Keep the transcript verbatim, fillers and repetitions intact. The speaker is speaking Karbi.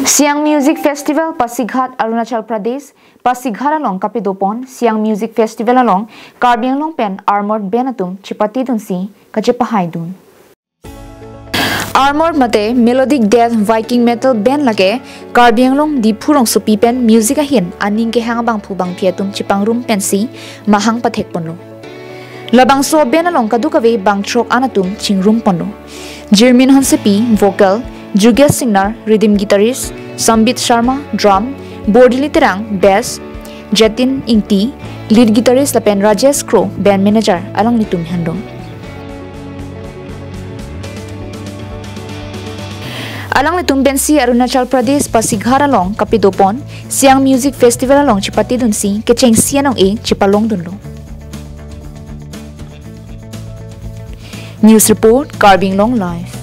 Siang Music Festival Pasighat, Arunachal Pradesh. Pasighat along kapidopon Siang Music Festival along Karbi Anglong pen Armored Band atum chepatedunsi kachepahaidun. Armored mate Melodic Death Viking Metal Band lake Karbi Anglong Diphu rongsopi pen music ahin aning kehang abangphu bangphi atum chepangrum pensi mahang pathekponlo. Labangso band along kadokave bangthrok an atum chingrum ponlo. Jirmin Hansepi, vocal, Jugesh Singnar, rhythm guitarist, Sambit Sharma, drum, Bordili Terang, bass, Jatin Ingti, lead guitarist lapen Rajesh Kro, band manager, alanglitum henlo. Alanglitum pensi Arunachal Pradesh Pasighat along kapidopon Siang Music Festival along chepatedunsi kechengsi anong-e chepalongdunlo. News report, Karbi Anglong Live.